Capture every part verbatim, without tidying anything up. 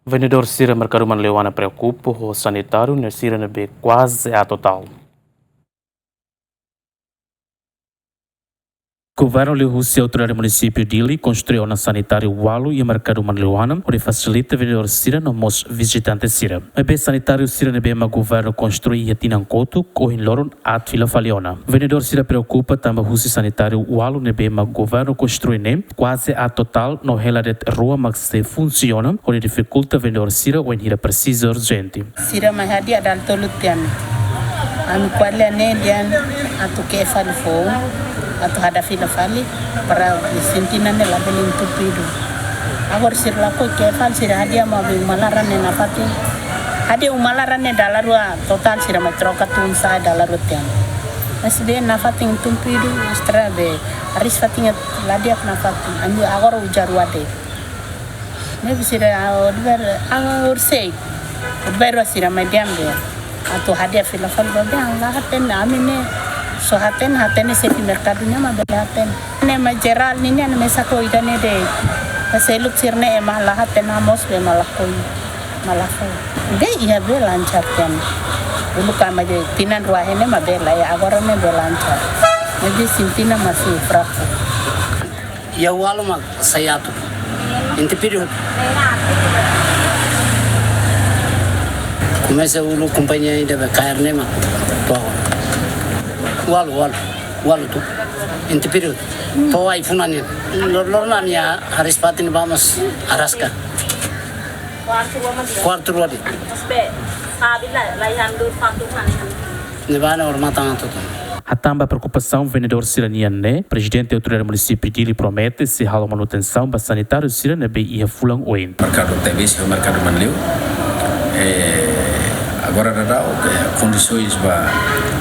Vendedór sira Merkadu Manleuana preokupa ho sanitáriu ne'e sira ne'ebé kuaze aat totál. Governu liuhusi Autoridade Munisípiu Dili konstrui ona sanitáriu ualu iha Merkadu Manleuana, hodi fasilita vendedór sira no mós vizitante sira. Maibé sanitáriu sira ne'ebé mak governu konstrui iha tinan kotuk, ohin loron aat fila fali ona. Vendedór sira preokupa tanba husi sanitáriu ualu ne'ebé mak governu konstrui ne'e kuaze aat totál no hela de'it rua mak sei funsiona, hodi difikulta vendedór sira wainhira presiza urjente. Sira mai hadi'a dala tolu tiha ona. Ami ko'alia ne'e dehan atu ke'e fali foun, atu hadi'a fila fali, para isin tinan ne'e labele entupidu. Agora sira lakohi ke'e fali, sira hadi'a maibé uma laran ne'e nafatin. Hadi'a uma laran ne'e dala rua totál, sira mai troka tun sa'e dala rua tiha ona. Mas be nafatin entupidu, estraga be. Hariis fatin la di'ak nafatin. Ami agora uza rua de'it. Ne'ebé sira, ah, hodi balu, ah, orsida. Hodi balu sira mai dehan be. Atu hadi'a fila fali ba be, ah, la hatene, ami ne'e só hatene, hatene xefe merkadu nian mak bele hatene. Ne'e mak jerál nian, ne'e mesak ho ida-ne'e de'it. Pas seluk sira-ne'e ema la hatene, mós be ema lakohi, ema la fó. Be iha be lancar tiha ona. Uluk ami dehan tinan rua ne'e mak bele, agora ne'e be lancar. Maibé isin tinan masih fraku. Iha ualu mak sai aat. Entupidu. Komesa uluk kompañia ida be kaer ne'e mak to'o agora. Ualu, ualu, ualu tu. Entupidu. To'o ai-funan nian. Lor-, loroloron ami hariis fatin ba mós araska. Kuartu rua de'it. Ne'ebá ne'e hormat tanga tutu. Hatán ba preokupasaun vendedór sira-nian ne'e, Prezidente Autoridade Munisípiu Dili promete sei halo manutensaun ba sanitáriu sira ne'ebé iha fulan oin. Merkadu T B C ho Merkadu Manleu. Eh, agora daudaun, eh, kondisoens ba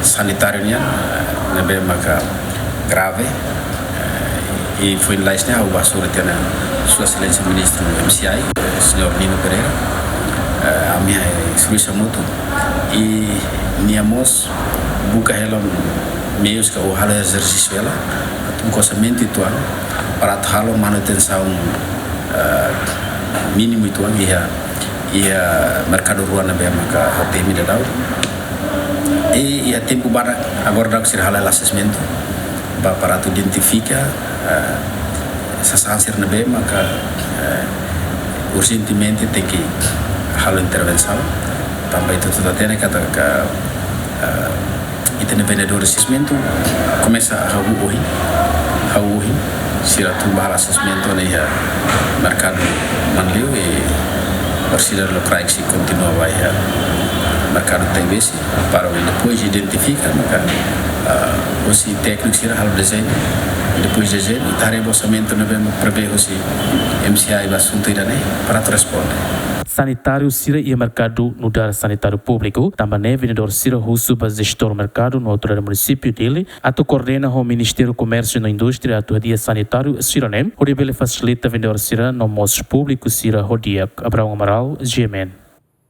sanitáriu nian, eh, ne'ebé maka grave. Eh, i foin lalais ne'e ha'u bá hasoru tiha ona Sua Exelénsia Ministru M C I, eh, Señór Nino Pereira. Eh, ami servisu hamutuk. I nia mós buka hela meius ka halo ezersísiu hela, atu buka orsamentu uitoan, para atu halo manutensaun, eh, mínimu uitoan iha, iha merkadu rua ne'ebé maka ha'u temi daudaun. I iha tempu badak, agora daudaun sira halo hela assessment, ba para atu identifika, eh, sasán sira ne'ebé maka, eh, urjentemente tenke halo intervensaun. Tanba ita hotu hatene katak, eh, ita-nia vendedór assessment komesa hahú ohin, hahú ohin, sira atu bá halo assessment ona iha merkadu Manleu, i orsida lokraik sei kontinua ba iha merkadu T B C, para depois identifika, maka, ah, hosi tékniku sira halo dezeñu, depois dezeñu, ita haree ba orsamentu ne'ebé prevee hosi M C I ba asuntu ida-ne'e, para atu responde. Sanitáriu sira iha merkadu nu'udar sanitáriu públiku, tanba ne'e vendedór sira husu ba jestór merkadu no Autoridade Munisípiu Dili, atu koordena ho Ministériu Komérsiu no Indústria atu hadi'a sanitáriu sira-ne'e, hodi bele fasilita vendedór sira no mós públiku sira ho di'ak. Abraão Amaral, G M N.